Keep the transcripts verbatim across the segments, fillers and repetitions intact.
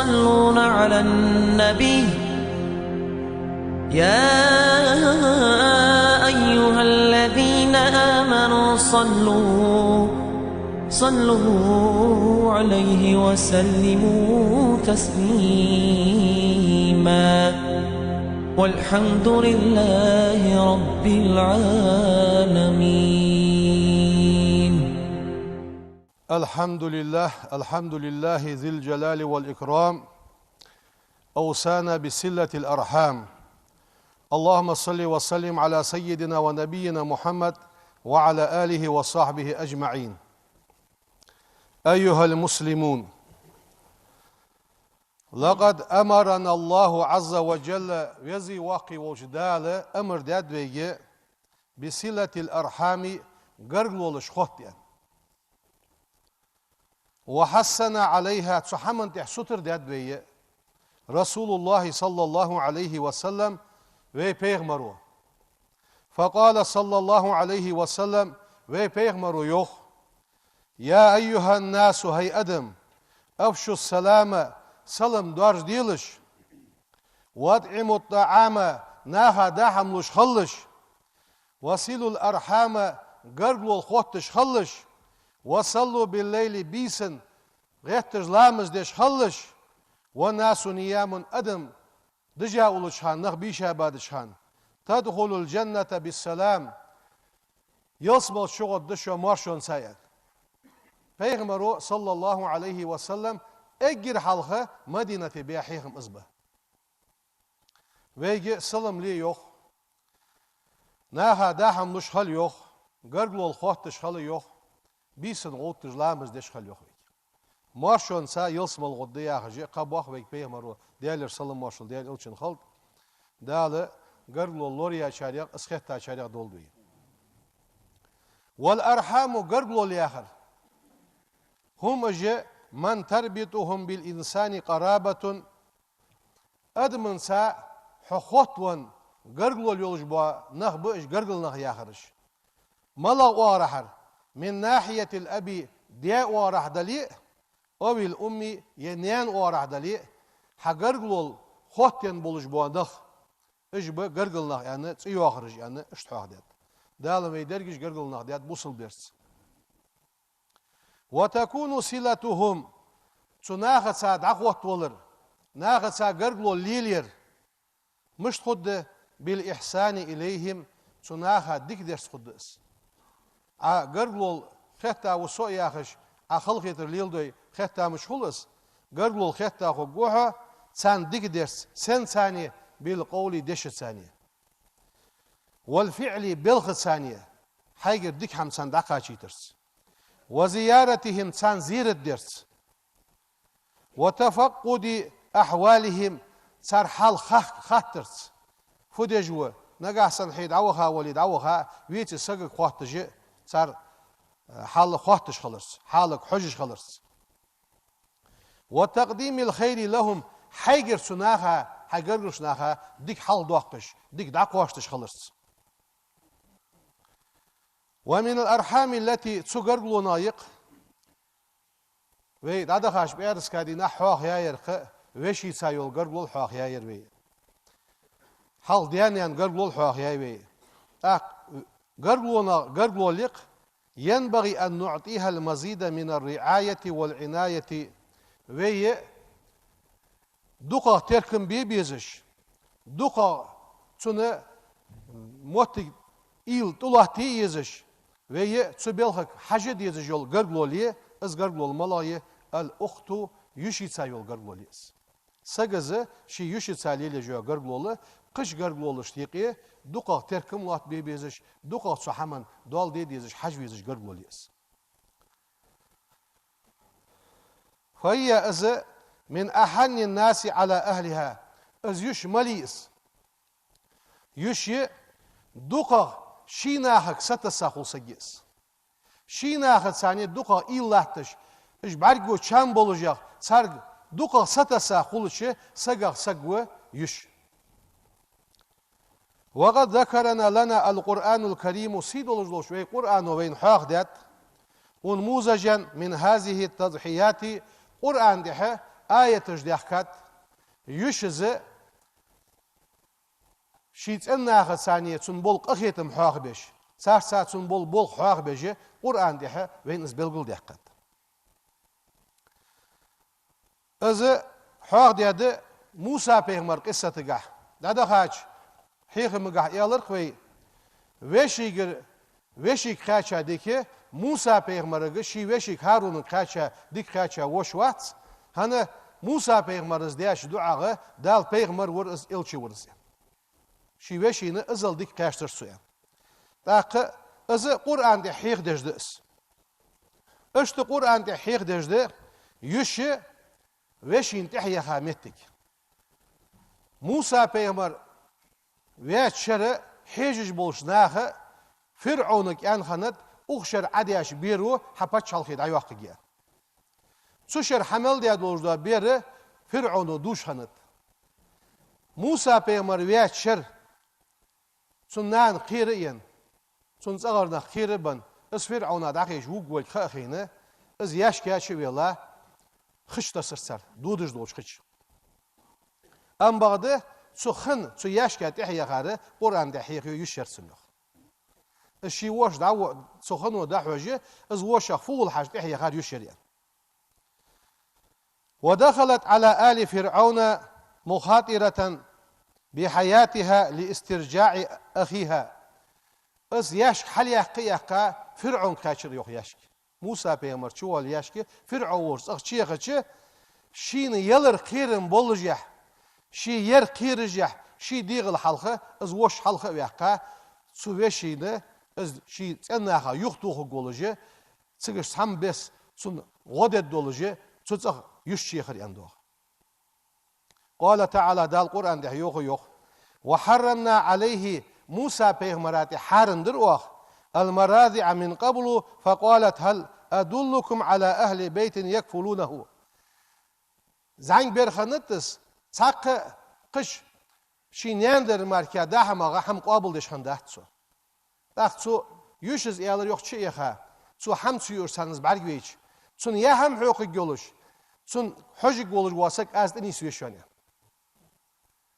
يصلون على النبي. يا أيها الذين آمنوا صلوا، صلوا عليه وسلموا تسليما. والحمد لله رب العالمين. الحمد لله، الحمد لله ذي الجلال والإكرام. أوصانا بصلة الأرحام. اللهم صل وسلم على سيدنا ونبينا محمد وعلى آله وصحبه أجمعين. أيها المسلمون، لقد أمرنا الله عز وجل, Веза-Воккха волча Дала амар даьд вайга, بصلة الأرحام, гаргалонаш хотта, аьнна. وحثنا عليها, цу хӀаман тӀа сутара даьд вайга رسول الله صلى الله عليه وسلم, вай пайхамаро. فقال صلى الله عليه وسلم, вай пайхамаро йоах: يا أيها الناس, хӀай адам, أفشوا السلام, салам доаржаделаш, وأطعموا الطعام, наха даа хӀама луш хилалаш, وصلوا الأرحام, гаргало хотташ хилалаш, وصلوا بالليل, бийсан гӀетташ ламаз деш хилалаш, والناس نيام, адам дижа уллача хана, нах бийша бадача хана, تدخلوا الجنة بالسلام, ялсмала чугӀоргда шо моаршонца, аьнна. Пайхамаро, صلى الله عليه وسلم, эггара хьалха Мадинате баь хьехам из ба. Вайга салам ле йоах, наха даа хӀама луш хила йоах, гаргало хотташ хила йоах, бийсан гӀовтташ ламаз деш хила йоах вайга. Моаршонца ялсмала гӀоргда яхаш а кхаъ боах вайга пайхамаро, Даьлера салам-моаршал Даьла элчанна хилда. Дала гаргало лораяьчарех, из хеттачарех долда вай. والأرحام, гаргалонаш яхар, هم, уж, من تربطهم بالإنسان قرابة, адамца хьо хоттавенна гаргало йолаш бола нах ба уж гаргара нах яхараш. МалагӀа оагӀорахьара? من ناحية الأب, даь оагӀорахьа дале а, أو الأم, е наьна оагӀорахьа дале а, хьа гаргало хоттаенна болаш бола нах, уж ба гаргара нах, аьнна, цӀи йоахараш, аьнна, иштта хьоахадаьд. Дала вай дерригаш гаргара нах даьд бусалба берца. وتكون صلتهم, цу нахаца дӀахоттавалар, нахаца гаргало лелаяр мишта хургда? بالإحسان إليهم, цу наха дика дерца хургда из. Ӏа гаргало хетта ва со яхаш, Ӏа халахетар леладой хетта мишта хул из? Гаргало хетта хургва хьо царна дика дерца, сенца? بالقول, дешаца. والفعل, белхаца, хьайгара дика хӀама царна дӀакхачийтарца. وزيارتهم, царна зерат дерца. وتفقد أحوالهم, цар хьал хах-, хаттарца. Фу деш ва, нагахьа санна хье дӀаваха вале дӀаваха, веце сагага хотташ а, цар, э, хьал хотташ хиларца, хьалага хьожаш хиларца. وتقديم الخير لهم, хьайгара цу наха, хьай гаргарча наха дика хьалхадоаккхаш, дика дӀакхоачийташ хиларца. ومن الأرحام التي, цу гаргалонех юкъе, вай дӀадахача пӀаьраска дийнахьа хьоахаяьяр кхы а, вешийца йола гаргало хьоахаяьяр вай. Хьалха даь-наьна гаргало хьоахаяьй вай. ТӀаккха гаргалонех, гаргалонех юкъе, ينبغي أن نعطيها المزيد من الرعاية والعناية. Вай дукхагӀа теркам бе безаш, дукхагӀа цунна моттиг, уйла тӀалатта езаш, вай цу балхага хьажа дезаш йола гаргало я, из гаргало малагӀа я? الأخت, йишийца йола гаргало я из. Сага из ший йишийца лелаеш йола гаргало, кхыча гаргалонашта юкъе дукхагӀа теркам латта бе безаш, дукхагӀа цу хӀаман доал де дезаш, хьажа везаш гаргало я из. فهي, из, من أحن الناس على أهلها. Из йиша малий из? Йиша дукхагӀа ший нахага сатесса хул саг я из. Ший нахаца дукхагӀа уйла латташ, уж бӀаргаго чам болаш, царга дукхагӀа сатесса хулача сагах саг ва йиша. وقد ذكر لنا القرآن الكريم, сий долаш долча вай Къуръано вайна хьоахадаьд, أنموذجا من هذه التضحيات, Къуръана тӀа аяташ даьхкад, йишас ший цӀен нахаца цунна бола къахетам хьоахабеш, царца цунна бола болх хьоахабеш, Къуръан тӀа вайна из белгалдаьккхад. Из хьоахадаьд Муса-пайхамара къиссатагахь. ДӀадахача хьехамагахь аьлар-кх вай, вешийгара, вешийга кхаьча дика, Муса-пайхамарга ший вешийга ХӀарунага кхаьча дика кхаьча воша вац, хӀана Муса-пайхамара из деча дуӀагӀа Дала пайхамар вар из, элча вар из. Ший вешийна иззал дика кхаьчар цо, аьнна. ТӀаккха из Къуръан тӀа хьехадеш да из. Иштта Къуръан тӀа хьехадеш да йиша вешийна тӀехьа яха моттиг. Муса-пайхамар ваьча шера хьежаш болча наха ФирӀовнага аьнна хиннад, укх шера Ӏадеш бер ва хьа паччахьалкхе дӀайоаккхаргья. Цу шера хьа мел даь долаш дола бер ФирӀовно дувш хиннад. Муса-пайхамар ваьча шера цун нана кхера а енна, цун цӀагӀара нах кхера а бенна, из ФирӀовна дӀахьежа вувргволга ха а хайна, из яьшка чу а велла, хи чу тессар цар, додаш долча хи чу. Ам бакъда цу хин, цу яьшка тӀехьа яхар Къуръан тӀа хьехайо йиша яр цун, йоах. Из ший воша дӀа-, цу хино дӀахьош, из вошах фу хул хьажа тӀехьа яхар йиша яр, аьнна. ودخلت على آل فرعون مخاطرة بحياتها لاسترجاع أخيها. Из яьшка хьалъяьккха а яьккха, ФирӀовнага кхаьчар, йоах, яьшка. Муса-пайхамар чувоалла яьшка ФирӀов волча цӀагӀа чу яхача, шийна ялар кхерам боллашехь, ше яр кхерашехь, ший дегӀал хьалха, из воша хьалха а ваьккха, цу вешийна из ший цӀен наха юхатохаргволаш, цигаш цхьа беса цунна гӀо дергдолаш, цу цӀагӀа йиша чу яхар, аьнна, йоах. قال تعالى, Дала Къуръан тӀа йоах, йоах: وحرمنا عليه, Муса-пайхамара тӀа хьарам дир оаха, المراضع من قبل، فقالت هل أدلكم على أهل بيت يكفلونه. ЗӀамига бер хиннад из, цхьаккха кхыча ший наьна дар мара дӀа-хьа магӀа хӀама къоабалдеш хиннадац цо. ТӀаккха цу йишас аьлар, йоах, чу а яха, цо хӀама ца юаш царна из бӀаргавайча, цунна яа хӀама хьокхаргйолаш, цунна хьожаргволаш вола саг аз тӀанийсве шоана, аьнна.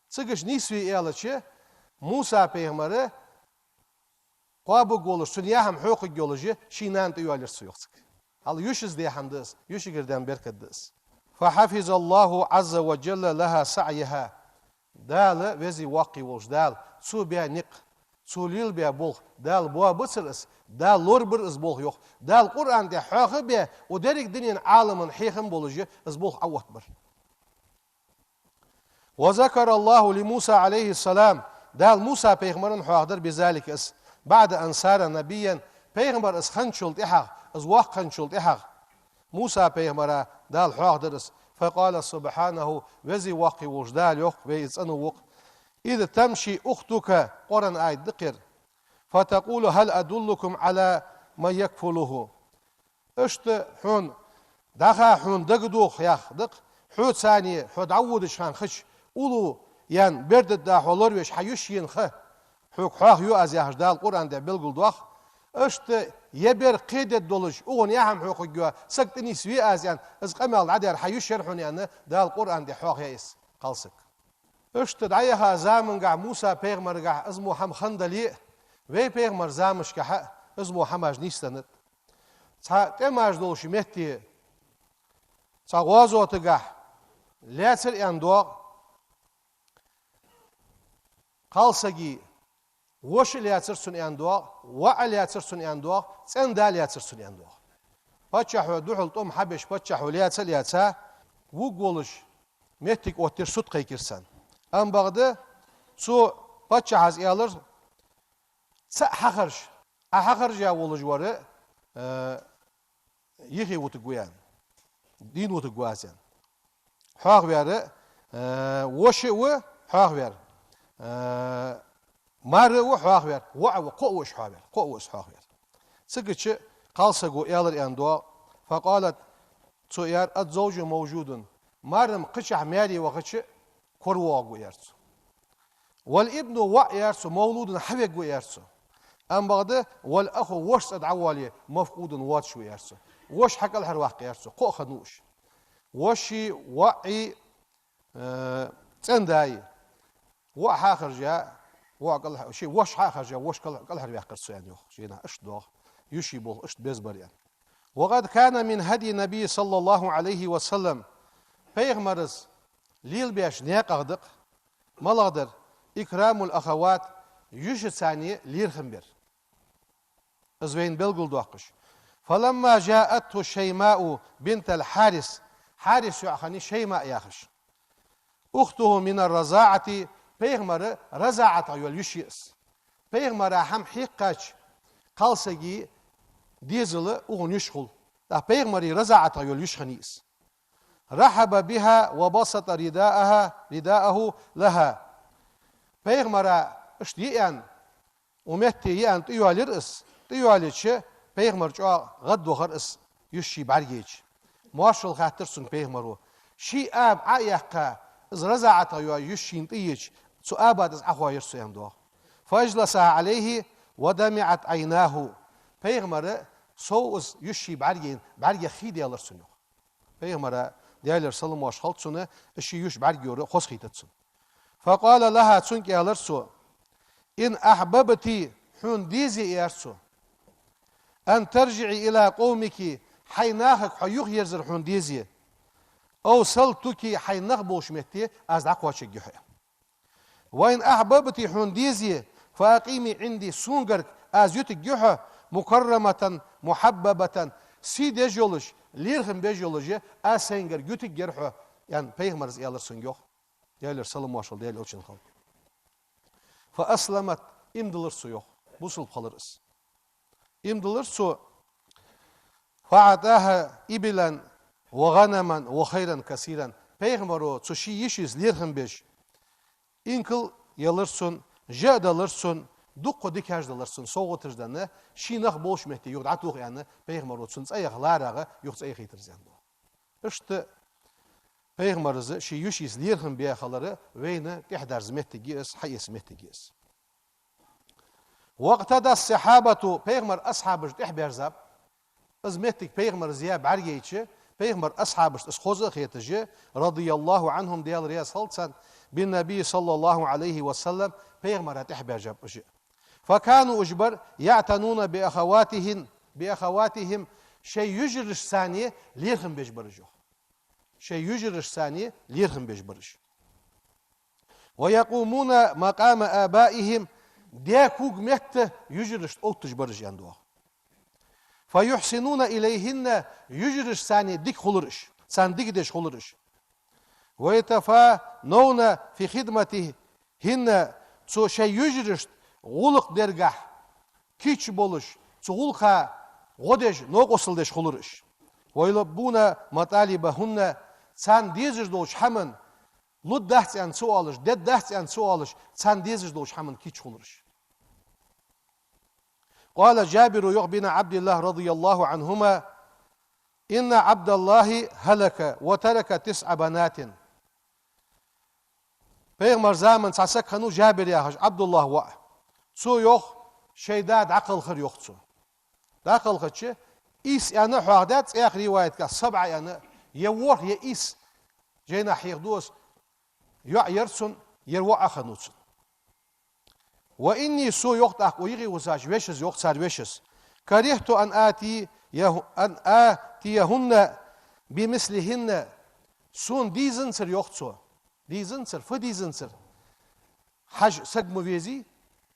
Цигаш нийсве аьлча, Муса-пайхамар кхоабаргволаш, цунна яа хӀама хьокхаргйолаш ший нана тӀайоалаяьр цо, йоах, цига. Хьал йишас даь хӀама да из, йишигара даь беркат да из. فحفظ الله عز وجل لها سعيها. Дала, Веза-Воккха волча Дала, цо баь никъ, цо лелабаь болх Дала боабацар из, Дала лорабир из болх, йоах. Дала Къуръан тӀа хьоахабаь, укх деррига дунен Ӏаламан хьехам болаш из болх Ӏооттабир. وذكر الله لموسى عليه السلام, Дала Муса-пайхамарна хьоахадир بذلك из, بعد أن صار نبيا, пайхамар из хинначул тӀехьагӀа, из воккха хинначул тӀехьагӀа. Муса-пайхамара Дала хьоахадир из. فقال سبحانه, Веза-Воккха волча Дала йоах, вай из цӀенву-кх: إذ تمشي أختك, Къуръан аят да-кх ер, فتقول هل أدلكم على من يكفله. Иштта хьона дӀаха хьона дагадох, яхаш да-кх, хьоца цхьана хьо дӀаводача хана хи чу уллув яьнна бер дергда хьо лоравеш, хьа йиша енна ха хьога хьоахайу аз, яхаш Дала Къуръан тӀа белгалдоах. Иштта ер бер кхедергдолаш, укхунна яа хӀама хьокхаргйола саг тӀанийсве аз, аьнна, из къамаьл дӀадаьр хьа йиша яр хьона, аьнна, Дала Къуръан тӀа хьоахаяьй из кхалсаг. Иштта дӀаяха замангахь Муса-пайхамарагахь из мо хӀама хиннадале а, вай пайхамара замашкахьа а из мо хӀамаш нийсденнад. Цхьа тӀемаш долча метте, цхьа гӀазотагахь лаьцар, аьнна, доагӀа кхалсага, воша а лаьцар цунна, аьнна, доагӀа, воӀ а лаьцар цунна, аьнна, доагӀа, цӀен да а лаьцар цунна, аьнна, доагӀа. Паччахьо духьал тӀом хьабеш, паччахьо лаьца а лаьца, вувргволаш моттиг оттадир, суд кхайкадир царна. Ам бакъда цу паччахьас аьлар: «Цаӏ хьахаржа, Ӏа хьахаржа волаш вар, э, йиха вутаргва», — аьнна. «Дийна вутаргва аз», — аьнна. Хьоахаваьр, э, воша а ва хьоахаваьр, э, мар а ва хьоахаваьр, воӏ а ва, кхоъ ва уж хьоахаваьр, кхоъ ва из хьоахаваьр. Цигача кхалсаго аьлар, аьнна, доагӏа: «فقالت», цо аьлар: «الزوج موجود». Марам кхычахьа маьре вахача коравоагӏаргва, аьлар цо. «والابن», воӏ, аьлар цо, «مولود», хьавергва, аьлар цо. Амма бакъда «والأخ», воша цӏа дӏавоале, «مفقود», воацаш ва, аьлар цо. Воша хьакӏалхьарваккха, аьлар цо. Кхоъ хиннав уж. воший, воӀий, э, цӀен даи, воӀ хьахаржа, воӀ кӀалхьа-, ший воша хьахаржа, воша кӀал-, кӀалхьарваьккхар цо, аьнна, йоах. Жайнахьа иштта доагӀа, йиший болх иштта беза бар, аьнна. وقد كان من هدي النبي صلى الله عليه وسلم, пайхамара лелабеча наькъах да-кх, малагӀа дар, إكرام الأخوات, йишийца лерхӀам бар. Из вайна белгалдоаккхаш. فلما جاءته شيماء بنت الحارث, Хьарис йоӀ хиннай Шаймаъ яхаш. أخته من الرضاعة, пайхамара разаӀатах йола йиша я из. Пайхамара хӀама хьекхача кхалсага дезал укхун йиша хул. ТӀаккха пайхамара разаӀатах йола йиша хиннай из. رحب بها وبسط رداءها، رداءه لها. Пайхамара иштта йиъан, укх метте йиъан тӀайоалаяр из, тӀайоалаеча, пайхамар чӀоагӀа гӀадвахар из, йиша ший бӀаргайча. Моаршал хаьттар цунга пайхамаро. Ший аба Ӏо а яьккха, из разаӀатах йола йиша шийна тӀайича, цу аба тӀа из Ӏохоайир цо, аьнна доагӀа. فأجلسها عليه ودمعت عيناه. Пайхамара сов из йиша ший бӀаргайна, бӀаргех хий даьлар цунна, йоах. Пайхамара, Даьлера салам-моаршал хилда цунна, из ший йиша бӀаргайора хоза хийтар цунна. فقال لها, цунга аьлар цо: إن أحببت, хьона дезе, аьлар цо, أن ترجعي إلى قومك, хьай нахага хьо юхаерзар хьона дезе, أوصلتك, хьай нах болча метте аз дӀакхоачаргья хьо. وإن أحببت, хьона дезе, فأقيمي عندي, сона гарга аз ютаргья хьо, مكرمة محببة, сий деш йолаш, лерхӀам беш йолаш, аз сайна гарга ютаргьяр хьо, аьнна, пайхамара аьлар цунга, йоах. Даьлера салам-моаршал Даьла элчанна хилда. فأسلمت, иман диллар цо, йоах. Бусалба хилар из. Иман диллар цо. فأعطاها إبلا وغنما وخيرا كثيرا. Пайхамаро цу ший йишийца лерхӀам беш, инкал елар цунна, жа а делар цунна, дукха дикаш делар цунна, совгӀаташ денна, ший нах болча метте юха дӀатоха, аьнна, пайхамаро цунна цӀаех ларагӀа юха цӀа яхийтар из, аьнна. Иштта пайхамара ший йишийца лерхӀам беш хилар вайна тӀехьадарза моттиг я из, хьаэца моттиг я из. واقتدى الصحابة, пайхамара асхьабаш тӀехьабаьрзаб. Из моттиг пайхамара яь бӀаргайча, пайхамара асхьабашта из хоза а хеташ, رضي الله عنهم, Даьла раьза хилва царна, بالنبي صلى الله عليه وسلم, пайхамара тӀехьабаьрзаб уж. فكانوا, уж бар, يعتنون بأخواتهن، بأخواتهم, шоай йижарашца лерхӀам беш бар уж, йоах. Шоай йижарашца лерхӀам беш бар уж. ويقومون مقام آبائهم, даь когаметта йижарашта отташ бар уж, аьнна доагӀа. فيحسنون إليهن, йижарашца дика хулар уж, царна дика деш хулар уж. ويتفانون في خدمتهن, цу шоай йижарашта гӀулакх дергахьа кийча болаш, цу гӀулакха гӀо деш, новкъостал деш хулар уж. ويلبون مطالبهن, царна дезаш долча хӀаман лургдац аьнна ца оалаш, дергдац аьнна ца оалаш, царна дезаш долча хӀаман кийча хулар уж. قال جابر, йоах, بن عبد الله رضي الله عنهما: إن عبد الله هلك وترك تسع بنات. Пайхамара заман цхьа саг хиннав Жабир яхаш, ӀабдуллахӀа воӀ. Цо, йоах, шоай да дӀакхалхар, йоах цо. ДӀакхалхача, ийс аьнна а хьоахадаьд цхьаькха риваятагахь, сабӀа аьнна, е ворхӀ, е ийс, жайнахьа хьехаду из, йоӀ яр цун, ер воӀ а хиннав цун. وإني, со, йоах, тӀаккха укх йиӀиг висача вешас, йоах, цар вешас, كرهت أن آتي-, أن آتيهن بمثلهن. Сона дезанзар, йоах цо. Дезанзар, фу дезанзар? Хьажа саг ма везий,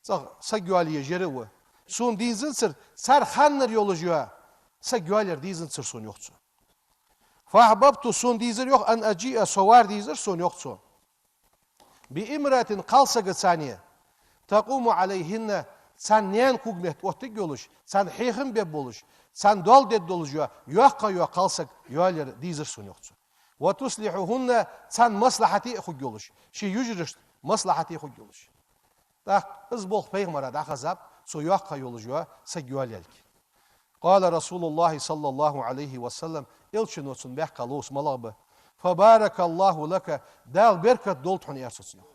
цӀагӀа саг йоалае езаш а ва. Сона дезанзар, цар ханнара йолаш йола саг йоалаяр дезанзар сона, йоах цо. فأحببت, сона дезар, йоах, أن أجيء, со вар дезар сона, йоах цо, بامرأة, кхалсагаца, تقوم عليهن, царна наьна когаметта оттаргйолаш, царна хьехам бергболаш, царна доал дергдолаш йола, йоккха йола кхалсаг йоалаяр дезар сона, йоах цо. وتصلحهن, царна маслахьате а хургйолаш, ший йижарашта маслахьате хургйолаш. ТӀаккха из болх пайхамара дӀахезаб, цо йоккха йолаш йола саг йоалаялга. قال رسول الله صلى الله عليه وسلم, элчано цунна баьккха ловца малагӀа ба: فبارك الله لك, Дала беркат долда хьона, аьлар цо цунга.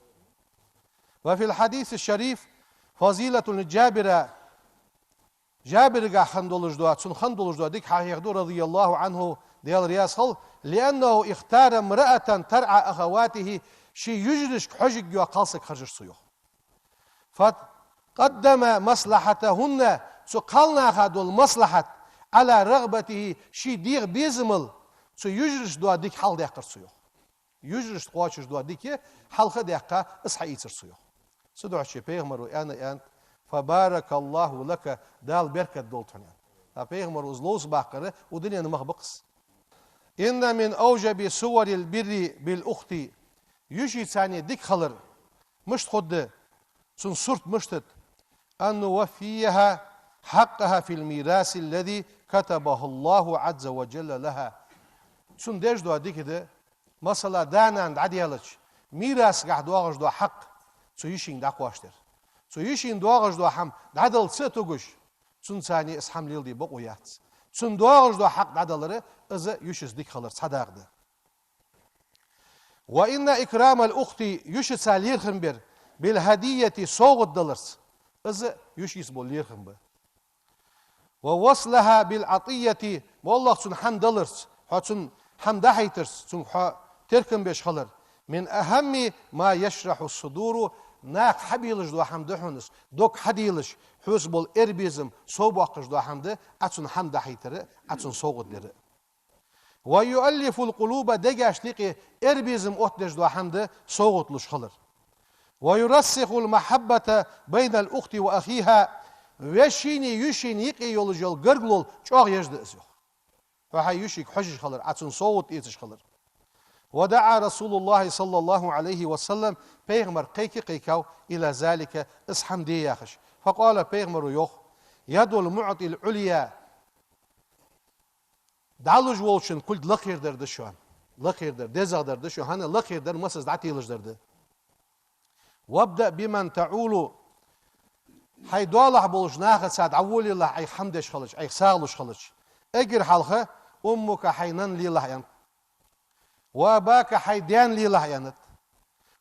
وفي الحديث الشريف فضيلة لجابر, Жабирагахь хинна долаш дола, цунна хинна долаш дола дика хьахьехаду, رضي الله عنه, Даьла раьза хилва, لأنه اختار امرأة ترعى أخواته, ший йижарашка хьожаргйола кхалсаг хержар цо, йоах. فقدم مصلحتهن, цу кхалнаха дола маслахьат, على رغبته, ший дегӀа безамал, цу йижарашта дола дика хьалхадаьккхар цо, йоах. Йижарашта кхоачаш дола дика хьалха а даьккха, из хьаийцар цо, йоах. Цудухьа пайхамаро аьнна, аьннад: «فبارك الله لك», Дала беркат долда хьона, аьнна. А пайхамаро из ловца баккхар укх дунен мах ба-кх из. «إن من أوجب صور البر بالأخت», йишийца дика хилар мишта хургда, цун сурт мишта да: «أن نوفيها حقها في الميراث الذي كتبه الله عز وجل لها». Цунна деш дола дика да, масала, да-нана дӀадаьлча, мирасагахь доагӀаш дола хьакъ цу йишийна дӀакхоачадар. Цу йишийна доагӀаш дола хӀама дӀадала ца а тугаш, цунца из хӀама леладе бокъо яц. Цунна доагӀаш дола хьакъ дӀадалар, из йишийца дика хиларца цхьа дакъа да. «وإن إكرام الأخت», йишийца лерхӀам бар, «بالهدية», совгӀат даларца, из йишийца бола лерхӀам ба. «ووصلها بالعطية», моллагӀа цунна хӀама даларца, хьо цунна хӀама дӀахьайтарца, цунга хьо теркам беш хилар, «من أهم ما يشرح الصدور», наха хьабелаш дола хӀама да хьона из, дог хьаделаш, хьоца бола эрбезам совбоаккхаш дола хӀама да, Ӏа цунна хӀама дӀахьайтар, Ӏа цунна совгӀат дар. «ويؤلف القلوب», дегашта юкъе эрбезам оттадеш дола хӀама да совгӀат луш хилар. «ويرسخ المحبة بين الأخت وأخيها», вешийна, йишийна юкъе йолаш йола гаргало чӀоагӀъеш да из, йоах. Хьо хьай йишийга хьожаш хилар, Ӏа цунна совгӀат эцаш хилар. «ودعا رسول الله صلى الله عليه وسلم», пайхамар кхайка а кхайкав, «إلى ذلك», из хӀама де яхаш. «فقال», пайхамаро йоах: «يد المعطي العليا», дӀалуш волчун кулг лакхера дар да шоана. Лакхера дар, дезагӀа дар да шоана, хӀана, лакхера дар массаза дӀателаш дар да. «وابدأ بمن تعول», хьай доалахьа болча нахаца дӀаволалахь, Ӏайха хӀама деш хилча, Ӏайха сагӀа луш хилча. Эггара хьалха «أمك», хьай нанна лелахь, аьннад. «وأباك», хьай даьна лелахь, аьннад.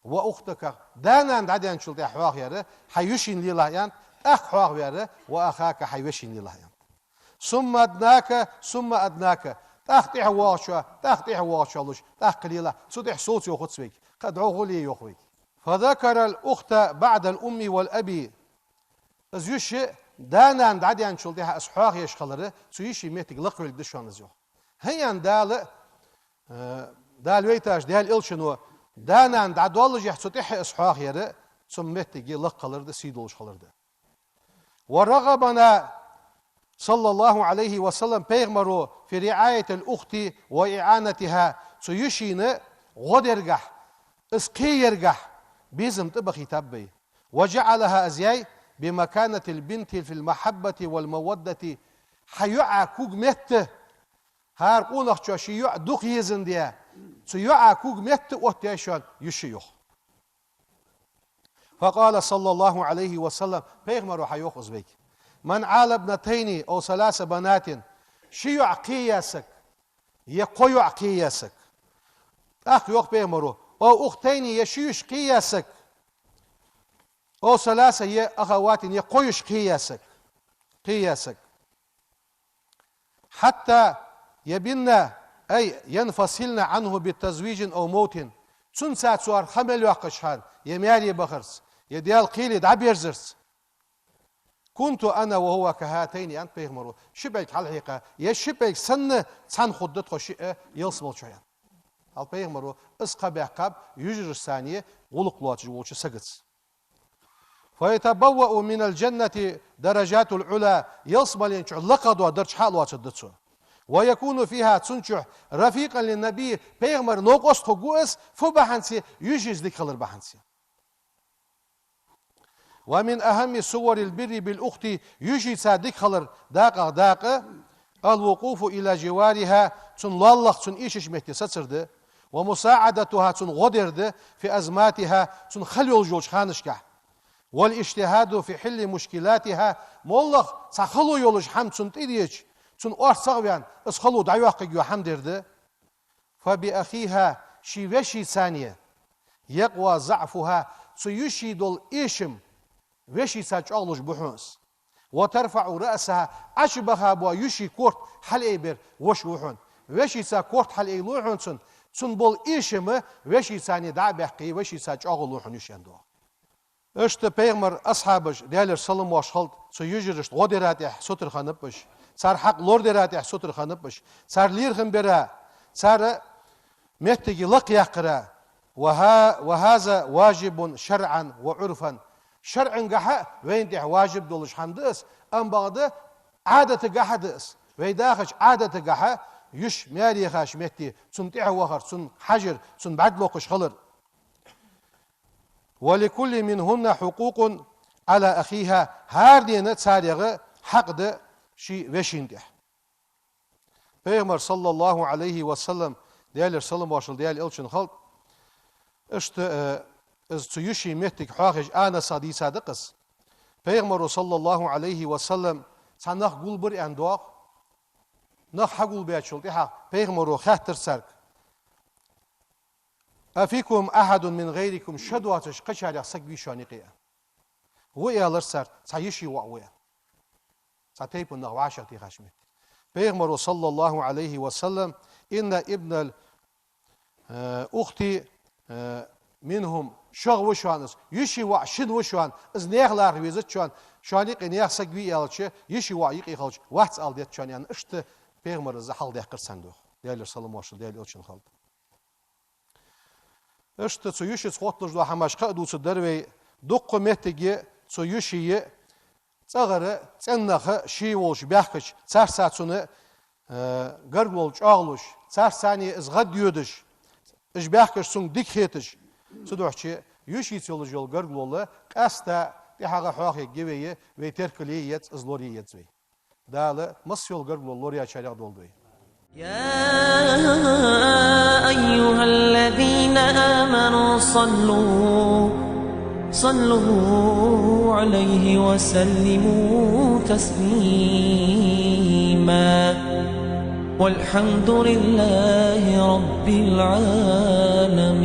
«وأختك», да-нана дӀадаьнначул тӀехьа хьоахаваьр, хьай йишийна лелахь, аьннад, тӀаккха хьоахаваьр, «وأخاك», хьай вешийна лелахь, аьннад. «ثم أدناك، ثم أدناك», тӀаккха тӀехьа воагӀачоа, тӀаккха тӀехьа воагӀачоа луш, тӀаккха лелахь, цул тӀехьа совца йоах цо вайга, кхы дӀахо ле йоах вайга. «فذكر الأخت بعد الأم والأب». Из йиша да-нана дӀадаьнначул тӀехьа из хьоахаеш хилар, цу йиший моттиг лакхвергда шоана из, йоах. ХӀана аьлча Дала, э, Дала вайташ, Даьла Элчано да-нана дӀадоаллашехь цул тӀехьа из хьоахаяр, цун моттиг лакха хилар да, сий долаш хилар да. «ورغبنا صلى الله عليه وسلم», пайхамаро, «في رعاية الأخت وإعانتها», цу йишийна гӀо даргахь, из кхеяргахь безам тӀабахийтаб вай. «وجعلها», из яьй, «بمكانة البنت في المحبة والمودة», хьа йоӀа куг метта, хӀара къонахчоа ший йоӀ дукха езандаь, цу йоӀа куг метта оттаяьй шоана йиша, йоах. «فقال صلى الله عليه وسلم», пайхамаро хьайоах из вайга: «من عال ابنتين أو ثلاث بنات», ши йоӀ кхеяь саг, е кхо йоӀ кхеяь саг. ТӀаккха йоах пайхамаро: «أو أختين», е ши йиша кхеяь саг. «أو ثلاث», е «أخوات», е кхо йиша кхеяь саг. Кхеяь саг. «حتى يبن، أي ينفصلن عنه بتزويج أو موت». Цунца цар ха мел йоаккхача хана, е маьре бахарца, е Даьла кхеле дӀаберзарца. «كنت أنا وهو كهاتين», аьннад пайхамаро, ши пӀелг хьалхьекха, е ши пӀелг санна цхьана хургда тхо шиъ ялсмале чу, аьнна. Хьал пайхамаро из кхаъ баьккхаб йижарашца гӀулакх лоацаш волча сагаца. «فيتبوأ من الجنة درجات العلى», ялсмален чу лакхагӀа дола дарж хьалоацаргда цо. «ويكون فيها», цун чу, «رفيقا للنبي», пайхамара новкъост хургва из, фу бахьанца, йишийца дика хилар бахьанца. «ومن أهم صور البر بالأخت», йишийца дика хилар дакъах дакъа, «الوقوف إلى جوارها», цун лоалахь, цун эшача метте сацар да, «ومساعدتها», цунна гӀо дар да, «في أزماتها», цун хала йолаш йолча ханашка, «والاجتهاد في حل مشكلاتها», моллагӀа цхьа хало йолаш хӀама цунна тӀадеча, цунна орц ца гӀа ваьнна, из хало дӀайоаккхаргйола хӀама дар да. «فبأخيها», ший вешийца, «يقوى ضعفها», цу йиший дола эшам вешийца чӀоагӀлуш ба хьона из. وترفع رأسها, Ӏочубаха бола йиший корта хьалъайбер воша ва хьона. Вешийца корта хьалъайлу хьона цун, цун бола эшам вешийца дӀа а баьккхе, вешийца чӀоагӀлу хьона йиш, аьнна доагӀа. Иштта пайхамара асхьабаш, Даьлера салам-моаршал хилда, цу йижарашта гӀо дара тӀехьа сутара хиннаб уж, цар хьакъ лорадара тӀехьа сутара хиннаб уж, цар лерхӀам бара, цар меттиге лакхъяьккхара. وه-, وهذا واجب شرعا وعرفا. ШарӀагахьа вайна тӀехьа важиб долаш хӀама да из, амма бакъда Ӏадатагахьа да из. Вай дахача Ӏадатагахьа йиш маьре яхача метте цунна тӀехьа вахар, цунна хьажар, цунна бӀарг локхаш хилар. ولكل منهن حقوق على أخيها, хӀара дена царех хьакъ да ший вешийна тӀехьа. Пайхамара, صلى الله عليه وسلم, Даьлера салам-моаршал Даьла элчанна хилда, иштта, э, из цу йиший меттиг хьоахаеш Анаса дийца да-кх из. Пайхамара, صلى الله عليه وسلم, цхьа нах гулбир аьнна доагӀа. Нах хьагулбаьчул тӀехьагӀа пайхамара хаьттар царга: أفيكم أحد من غيركم, ша доацаш кхычарех саг вий шоана юкъе? Ва, аьлар цар, цхьа йиший воӀ ва, аьнна. Цхьа тайпан нах вӀашагӀтехача метте. Пайхамара, صلى الله عليه وسلم: إن ابن ال-, э, أختي, э, منهم, шох ва шоана из, йиший воӀ шун ва шоана, из наьха лархӀа везац шоана, шоана юкъе наьха саг вий аьлча, йиший воӀ юкъе хилча, вац ала деза шоана, аьнна, иштта пайхамара из хьалхадаьккхар царна, доагӀа. Даьлера салам-моаршал Даьла элчанна хилда. Иштта цу йишица хотталуш дола хӀамаш кхы а дувцаргдар вай, дуккха меттиге цу йиший цӀагӀара цӀен нах ший волча баьхкача, царца цунна, э, гаргало чӀоагӀлуш, царца из гӀадйодаш, уж баьхкача цунга дика хеташ. Цудухьа йишийца йолаш йола гаргало къаьстта тӀехьагӀа хьоахаергья вай, вай теркал е еза, из лорае еза вай. Дала масса йола гаргало лораяьчарех долда вай. يا أيها الذين آمنوا صلوا، صلوا عليه وسلموا تسليما. والحمد لله رب العالمين.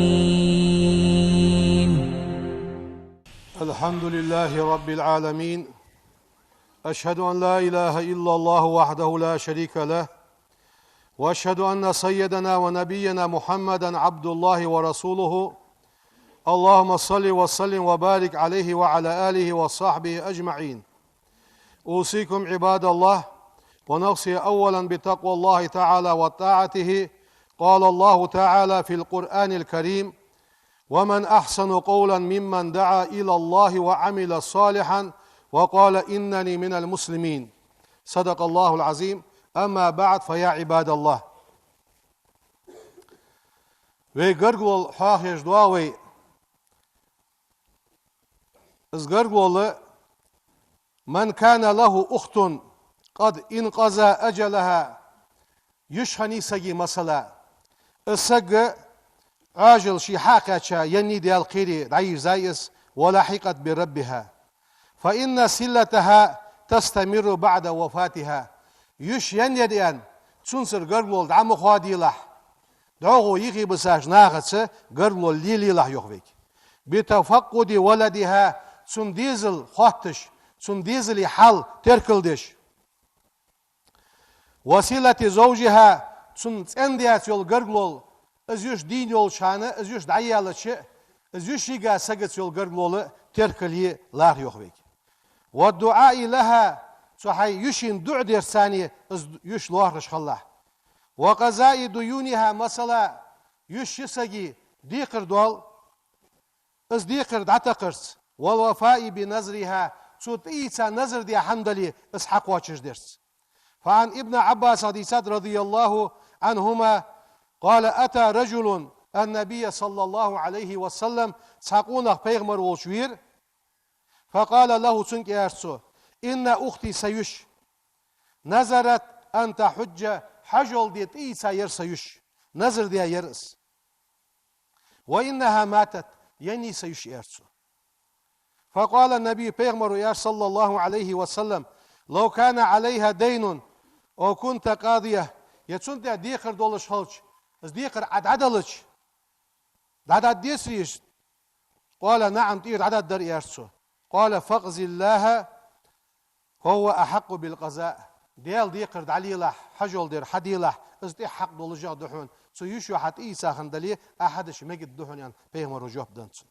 الحمد لله رب العالمين. أشهد أن لا إله إلا الله وحده لا شريك له، وأشهد أن سيدنا ونبينا محمدا عبد الله ورسوله. اللهم صل وسلم وبارك عليه وعلى آله وصحبه أجمعين. أوصيكم عباد الله ونفسي أولا بتقوى الله تعالى وطاعته. قال الله تعالى في القرآن الكريم: ومن أحسن قولا ممن دعا إلى الله وعمل صالحا وقال إنني من المسلمين. صدق الله العظيم. أما بعد، فيا عباد الله. Вай гаргало хьоахаеш доагӀа вай. Из гаргало: من كان له أخت قد انقضى أجلها. Йиш хиннай сага, масала, из саг Ӏоажал ший хьакхаьча, еннай Даьла кхерий, дӀайийрзай из, ولحقت بربها، فإن صلتها تستمر بعد وفاتها. Йиш еннай аьнна, цунцара гаргало дӀа ма хоаделахь. ДӀахо йихи бисача нахаца гаргало лелаелахь, йоах вайга. بتفقد ولدها, цун дезал хотташ, цун дезала хьал теркалдеш. وصلة زوجها, цун цӀен-даьца йола гаргало, из йиш дийна йолча хана, из йиш дӀаяьлча, из йишийга сагаца йола гаргало теркал е лархӀа, йоах вайга. والدعاء لها, цу хьай йишийна дуӀа дарца из йиш лоархӀаш хилалахь. وقضاء ديونها, масала, йиш я сага, декхар дола, из декхар дӀатакхарца, والوفاء بنذرها, цо тӀаийца назар даь хӀама дале, из хьакхоачашдарца. فعن ابن عباس, дийцад, رضي الله عنهما, قال: أتى رجل النبي صلى الله عليه وسلم, цхьа къонах пайхамар волча вера, فقال له, цунга аьлар цо: إن أختي, са йиш, نذرت أن تحج, хьажол де тӀаийца яр са йиш, назар даь яр из. وإنها ماتت, еннай са йиш, аьлар цо. فقال النبي, пайхамара аьлар, صلى الله عليه وسلم: لو كان عليها دين أو كنت قاضيا, е цунна тӀа декхар долаш хилча, из декхар Ӏа дӀаделча, дӀадоаладецарий из? قال: نعم, тӀера дӀадаьдар, аьлар цо. قال: فاقض لها فهو أحق بالقضاء. Даьла декхар дӀалелахь, хьажол дер хьаделахь, из тӀех хьакъ долаш а да хьона. Цу йиший хьа тӀаийца хинна дале, Ӏа хьадича мегаргда хьона, аьнна, пайхамаро жоп деннад цунна.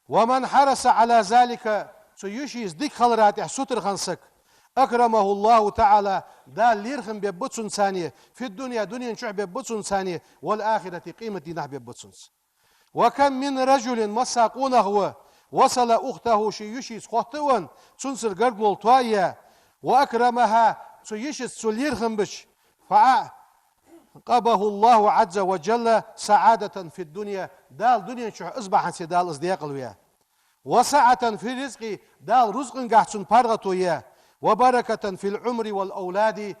ومن حرص على ذلك, цу йишийца дика хилара тӀехь сутара хинна саг, أكرمه الله تعالى, Дала лерхӀам бергба цунна царна, في الدنيا, дунен чухь бергба цунна царна, والآخرة, къематдийнахь бергба цунна. وكم من رجل, масса къонах ва, وصل أخته, ший йишийца хоттавенна, цунцара гаргало тоаяь, وأكرمها, цу йишийца цо лерхӀам бича, فأعقبه الله عز وجل سعادة في الدنيا, Дала дунен чухь из бахьанце Дала из декъалваь, وسعة في الرزق, Дала рузкъангахь цунна паргӀато яь, وبركة في العمر والأولاد,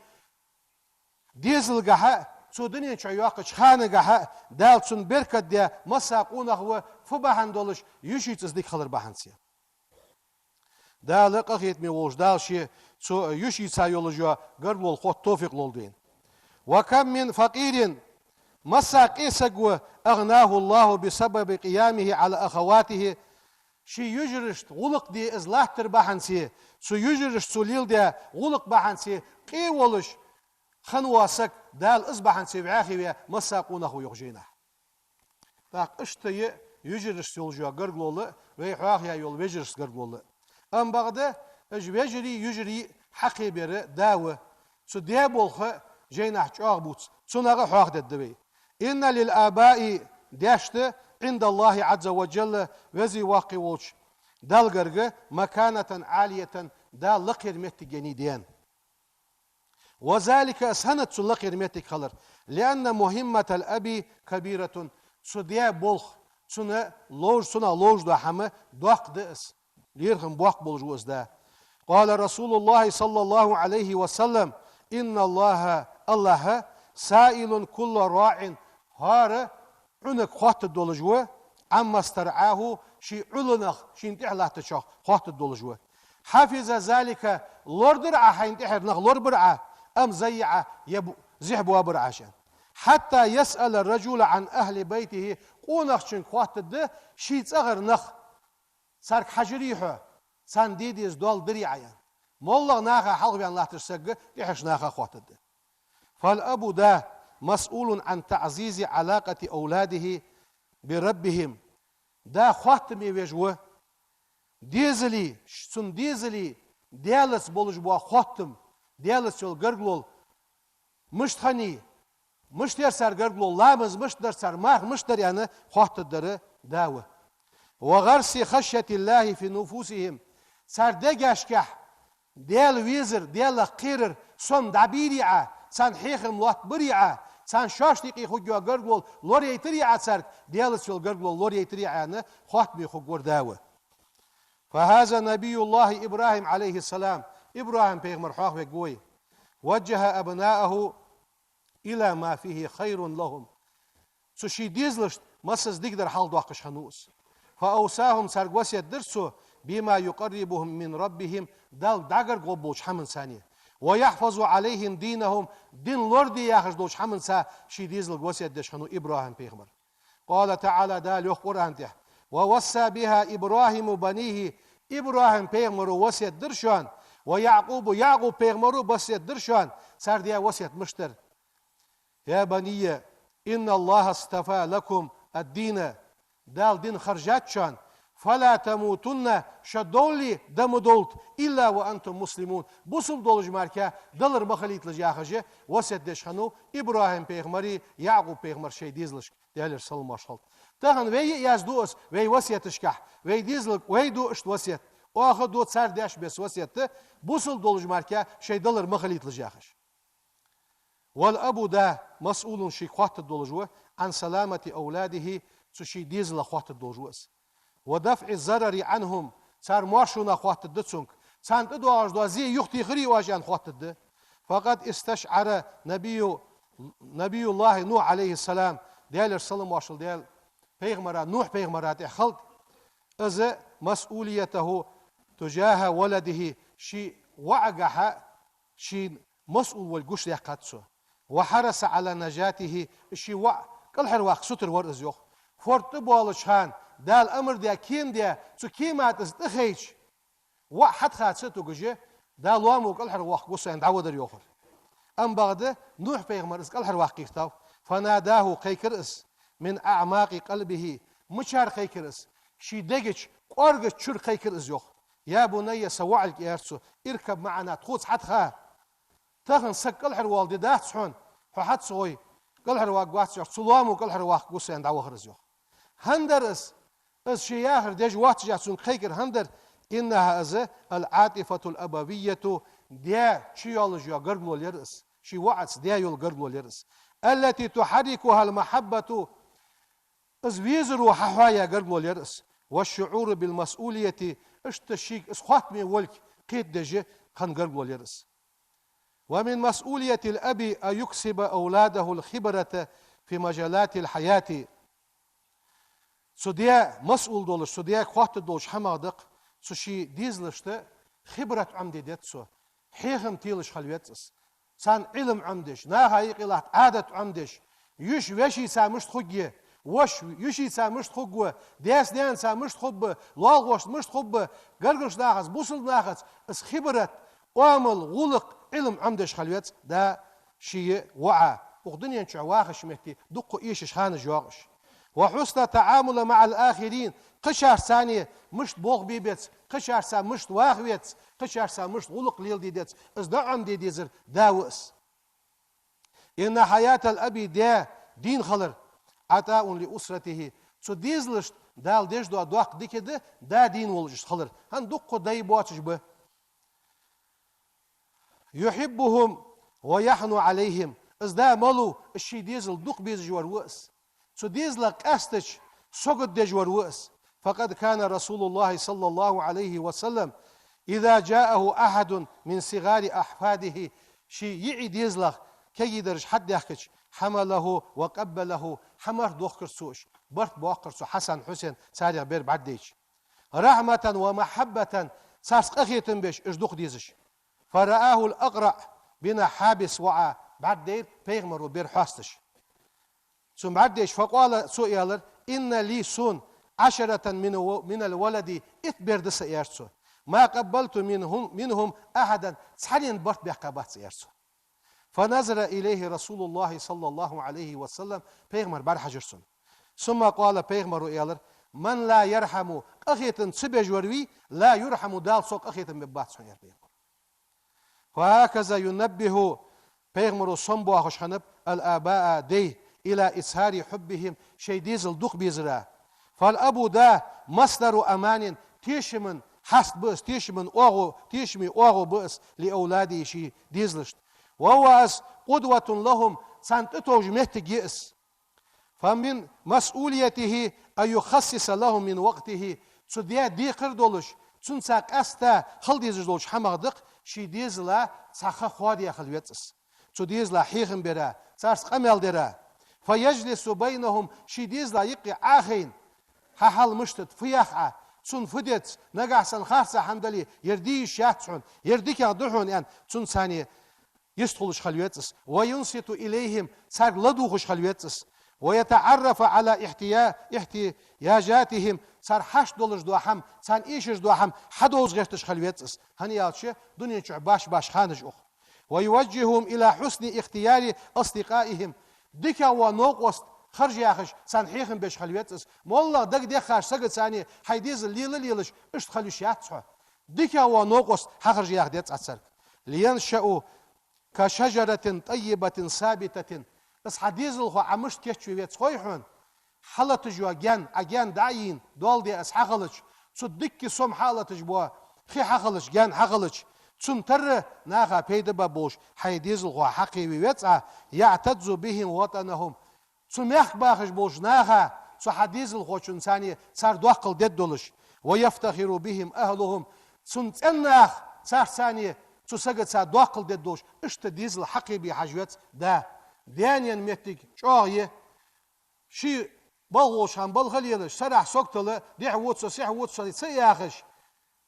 дезалгахьа, цо дунен чухь йоаккхача ханагахьа Дала цунна беркат даь, масса къонах ва, фу бахьан долаш, йишийца из дика хилар бахьанце. Дала къахетаме волча Дала ше цу йишийца йолаш йола гаргало хотта товфикъ лолда вайна. وكم من فقير, масса къе саг ва, أغناه الله بسبب قيامه على أخواته, ший йижарашта гӀулакх де из латтар бахьанце, цу йижарашта цо леладаь гӀулакх бахьанце къе волаш хинна вола саг Дала из бахьанце вӀаьхий ваь масса къонах ва юха жайнахь. ТӀаккха иштта я йижарашца йолаш йола гаргало а, вай хьоахаяь йола вежарашца гаргало а. Амма бакъда, уж вежарий, йижарий хьакхебер да ва. Цу даь болх жайнахь чӀоагӀа бувц, цунах а хьоахадергда вай. إن للآباء, даьшта, عند الله عز وجل, веза-воккха волча Далла гарга, مكانة عالية, Дала лакхера моттиг еннай даьна. وذلك, из хӀанад цун лакхера моттиг хилар, لأن مهمة الأب كبيرة, цу даь болх, цунна ловш-, цунах ловш дола хӀама доккха да из, лерхӀам боккха болаш ва из да. قال رسول الله صلى الله عليه وسلم: إن الله, АллахӀ, سائل كل راع, хӀара Ӏунаг хоттаргдолаш ва, عما استرعاه, ший Ӏулланах, шийна тӀехьа латтачох хоттаргдолаш ва. حفظ ذلك, лорадар Ӏа хьайна тӀехьара нах, лорабар Ӏа, أم ضيع, е бу-, зехьа боабар Ӏа шийна. حتى يسأل الرجل عن أهل بيته, къонахчунга хоттаргда ший цӀагӀара нах, царга хьажарий хьо, царна де деза дола дарий Ӏа, аьнна. МоллагӀа наха хьалхаваьнна латташ саг тӀехьарча наха хоттаргда. فالأب, да, مسؤول عن تعزيز علاقة أولاده بربهم. Да хоттаме веш ва, дезалий, ш-, цун дезалий Даьлаца болаш бола хоттам, Даьлаца йола гаргало мишта хиннай, мишта яр цар гаргало, ламаз мишта дар цар, марха мишта дар аьнна хоттаргдар да ва. وغرس خشية الله في نفوسهم. Цар дегашкахь Даьла везар, Даьлах кхерар сом дӀабийрий Ӏа, царна хьехам лоаттабарий Ӏа, царна шоашта юкъе хургйола гаргало лораяйтарий Ӏа царга, Даьлаца йола гаргало лораяйтарий Ӏа аьнна хоттаме хургвар да ва. فهذا نبي الله إبراهيم عليه السلام. ИбрахӀим пайхамар хьоахавергва вай. وجه أبناءه إلى ما فيه خير لهم. Цу ший дезалашта массаза дикадар хьалхадоаккхаш хиннав из. فأوصاهم, царга васкет дир цо, بما يقربهم من ربهم, Далла дӀагаргагӀоргболча хӀаманца, ويحفظ عليهم دينهم, дин лораде яхаш долча хӀаманца ший дезалга васкет деш хиннав ИбрахӀим пайхамар. قال تعالى, Дала йоах Къуръан тӀа: ووصى بها إبراهيم بنيه, ИбрахӀим пайхамаро васкет дир шоана, ويعقوب, ЯӀкъуб пайхамаро васкет дир шоана, цар даь васкет мишта дар: يا بني إن الله اصطفى لكم الدين, Дала дин харжад шоана, فلا تموتن, шо довлале дан ма довлалда, إلا وأنتم مسلمون, бусалба долаш мара далар ма хилийталаш, яхаш, васкет деш хиннав ИбрахӀим пайхамари ЯӀкъуб пайхамари шоай дезалашка, Даьлера салам-моаршал хилда. Тахан вай а язду из вай васкеташкахь, вай дезалга вай ду иштта васкет, оаха ду цар деш беса васкет, бусалба долаш мара шоай далар ма хилийталаш, яхаш. والأب, да, مسؤول, шийга хоттаргдолаш ва, عن سلامة أولاده, цу ший дезалах хоттаргдолаш ва из. ودفع الضرر عنهم, цар моаршонах хоттаргда цунга, царна тӀадоагӀаш дола зе юхатехарий оаш аьнна хоттаргда. فقد استشعر نبي، نبي الله نوح عليه السلام, Даьлера салам-моаршал Даьла пайхамара, Нухь пайхамара тӀехь хилда из, مسؤوليته تجاه ولده, ший воӀагахьа шийна масъул волга гучадаьккхад цо. وحرص على نجاته, ший воӀ кӀалхарваккха сутара вар из, йоах. Форд тӀабоалача хана, Дала амар даь кема даь, цу кема тӀа из тӀахайча, ВоӀ хьатӀаха ца тугаш, Дала лоамо кӀалхарваккха гу со аьнна дӀавадар йоахар. Амма бакъда Нухь-пайхамар из кӀалхарваккха гӀертав. فناداه, кхайкар из, من أعماق قلبه, мичара кхайкар из? Ший дега чу, кӀоарга чура кхайкар из йоах. يا بني, са воӀалг, аьлар цо, اركب معنا, тхоца хьатӀаха. Тахан саг кӀалхарвала ди дац хьона, хьо хьа ца гӀой, кӀалхарваккха вац йоах, цу лоамо кӀалхарваккха гу со аьнна дӀавахар из йоах. ХӀана дар из? Из ше яхар деш воаццаш цунга кхайкар хӀана дар? إنها, из, العاطفة الأبوية, даь чу йолаш йола гаргало яр из. Ший воӀаца даь йола гаргало яр из. التي تحركها المحبة, из везаро хьахьоаяь гаргало яр из. والشعور بالمسؤولية, иштта шийга из хоаттаме волга кхетадеш хинна гаргало яр из. ومن مسؤولية الأب أن يكسب أولاده الخبرة في مجالات الحياة. Цу даь масъул долаш, цу даьга хоаттаргдолаш хӀамах да-кх, цу ший дезалашта хибрат Ӏомаде деза цо, хьехам телаш хила веза из. Царна Ӏилма Ӏомадеш, наха юкъе латта Ӏадат Ӏомадеш, йиша вешийца мишта хургья, воша йишийца мишта хургва, даьца-наьнаца мишта хургба, лоалахошца мишта хургба, гаргарча нахаца, бусалба нахаца, из хибрат, оамал, гӀулакх, Ӏилма Ӏомадеш хила веза да ший воӀа. Укх дунен чу вахача метте дукха эшаш ханаш йоагӀаш. وحسن التعامل مع الآخرين, кхычарца мишта болх бе беза, кхычарца мишта ваха веза, кхычарца мишта гӀулакх леладе деза, из дӀаӀомаде дезар да ва из. إن حياة الأب, даь дийна хилар, عطاء لأسرته, цу дезалашта Дала деш дола доккха дика да, да дийна волаш хилар. ХӀана, дукха дай боацаш ба. يحبهم ويحنو عليهم. Из да малув, из ший дезал дукха безаш вар ва из. Цу дезалах къаьстача сагот деш вар ва из. فقد كان رسول الله صلى الله عليه وسلم إذا جاءه أحد من صغار أحفاده, ший йиӀий дезалах кегий дараш хьатӀадаьхкача, حمله وقبله, хьамарх дохкар цо уж, барт боаккхар цо Хьасан, Хьусен, царех бер бӀаргадайча. رحمة ومحبة, царца къахетам беш, уж дукха дезаш. فرآه الأقرع بن حابس, воӀа бӀаргадайра пайхамаро бер хьоасташ. Цунна бӀаргадайча, فقال, цо аьлар: إن لي, сона, عشرة من و-, من الولد, итт бер да са, аьлар цо. ما قبلت منهم, منهم أحدا, цхьаннена барт баьккха бац, аьлар цо. فنظر إليه رسول الله صلى الله عليه وسلم, пайхамар бӀарахьажар цунна. ثم قال, пайхамаро аьлар: من لا يرحم, къахетам ца беш вар вий, لا يرحم, Дала цох къахетам бергбац хьона, аьлар пайхамаро. وهكذا ينبه, пайхамаро сомабоахаш хиннаб, الآباء, дай, إلى إظهار حبهم, шоай дезал дукха безара. فالأب, да, مصدر أمان, тешама хьаст ба из, тешама оагӀув, тешама оагӀув ба из, لأولاده, ший дезалашта. وهو, из, قدوة لهم, царна тӀатовжа моттиг я из. فمن مسؤوليته أن يخصص لهم من وقته, цу даь декхар долаш, цунца къаьста хила дезаш долча хӀамах да-кх, ший дезала цхьа ха хоадаь хила веза из. Цу дезала хьехам бера, царца къамаьл дера. فيجلس بينهم, ший дезала юкъе Ӏохайна, хьа хьал мишта да, фу йоах Ӏа, цунна фу деза, нагахьа санна харцахьа хӀама дале, ер де йиш яц хьона, ер дикагӀа да хьона, аьнна, цунца цхьана йистхулаш хила веза из. وينصت إليهم, царга ладувгӀаш хила веза из. ويتعرف على احتيا-, احتياجاتهم, цар хьашт долаш дола хӀама, царна эшаш дола хӀама хьадовза гӀерташ хила веза из. ХӀана аьлча, дунен чу башха-башха ханаш ух. ويوجههم إلى حسن اختيار أصدقائهم. ДикагӀа вола новкъост харжа яхаш, царна хьехам беш хила веза из. МоллагӀа дагадеххача сагаца цхьана хьай дезал лела лелаш, иштта хила йиш яц хьо. ДикагӀа вола новкъост хьахаржа яха деза Ӏа царга. لينشأوا كشجرة طيبة ثابتة. Из хьа дезалхо Ӏа мишта кийчве веза хой хьона? Хьалаташ йола гаьн, Ӏа гаьн дӀа а йийна, доал де из хьахилча, цу дикка сома хьалаташ бола хи хьахилча, гаьн хьахилча, цунна тара наха пайда ба болаш, хьай дезалхо хьакхеве веза Ӏа, يعتز بهم وطنهم. Цу мехка бахаш болча наха цу хьа дезалхочунца цхьана цар доаккхал дергдолаш, ويفتخر بهم أهلهم. Цун цӀен нах царца цхьана, цу сагаца доаккхал дергдолаш, иштта дезал хьакхебе хьажа веза да. Даь-наьна моттиг чӀоагӀа я. Ший балха волча хана балха лелаш, сарахьа саготал, дехьа вода со, сехьа вода со ца яхаш,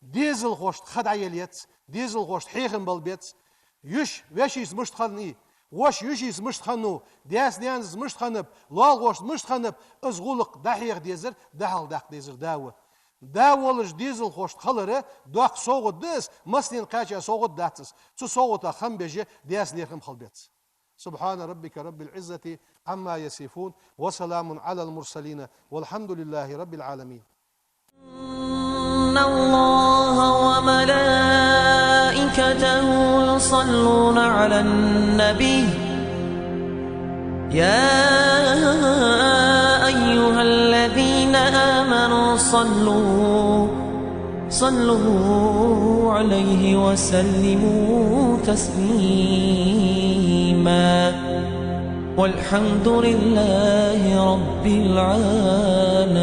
дезалхошта ха дӀаяла еза, дезалхошта хьехам бала беза. Йиша вешийца мишта хиннав, воша йишийца мишта хиннав, даьца-наьнаца мишта хиннаб, лоалахошца мишта хиннаб, из гӀулакх дӀахьеха дезар, дӀахьалхадаккха дезар да ва. Да волаш дезалхошта хилар доккха совгӀат да из, массанена кхаьча совгӀат дац из. Цу совгӀатах хам беш даьца лерхӀам хила беза. سبحان ربك رب العزة عما يصفون، وسلام على المرسلين، والحمد لله رب العالمين. إن الله وملائكته يصلون على النبي، يا أيها الذين آمنوا صلوا، صلوا عليه وسلموا تسليما. والحمد لله رب العالمين.